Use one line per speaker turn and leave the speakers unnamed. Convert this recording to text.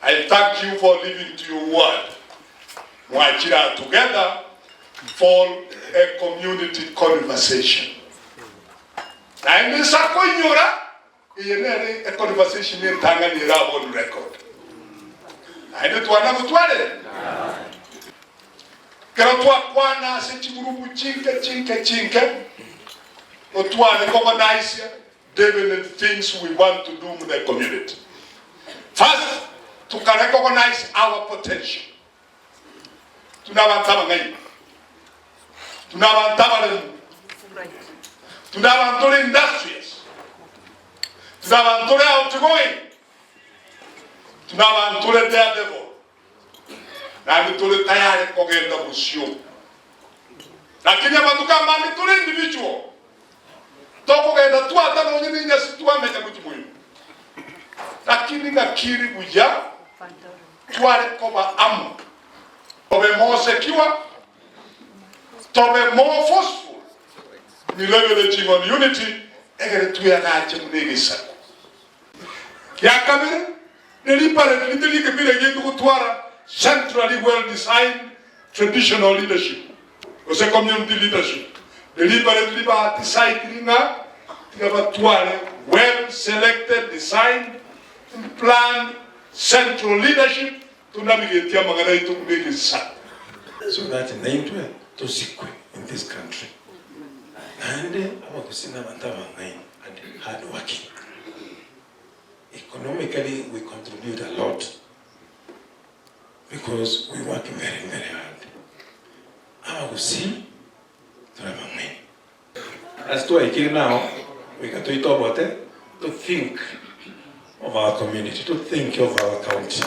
I thank you for living to your word. Mwachire aa together for a community conversation. Naende inse akoinyora, eye nere e conversation entang'ani ere abwo on record. Naende twana gotwarire? Ekero twakwana ase chigurupu chinke chinke chinke, gotware kogonaisia definite things we want to do in the community. First, tuka recognize our potential. Tuna abanto abang'aini, tuna abanto abaremu, tuna abanto ore industrious, tuna abanto ore outgoing, tuna abanto ore daredevil, naende tore tayari kogenda bosio. Lakini amatuko amange tore individual. Tokogenda twata nonye nenyasi twamenya gochia moino. Lakini ngakiri buya tware koba amo, tobe more secure, tobe more forceful in leveraging on unity egere tweagache buna egesaku. Gia kabere, deliberately teri ekemira giaito gotwara centrally well designed traditional leadership gose community leadership. Deliberately ba decidiri ng'a tiga batware well selected, designed and planned central leadership tonabigetie amang'ana aito buna egesaku.
So that naintwe tosikwe in this country. Naende abagusii nabanto abang'aini and hard working. Economically we contribute a lot because we work very very hard. Abagusii tore abang'aini. Ase twaikire nao goika toitobote to think of our community, to think of our county.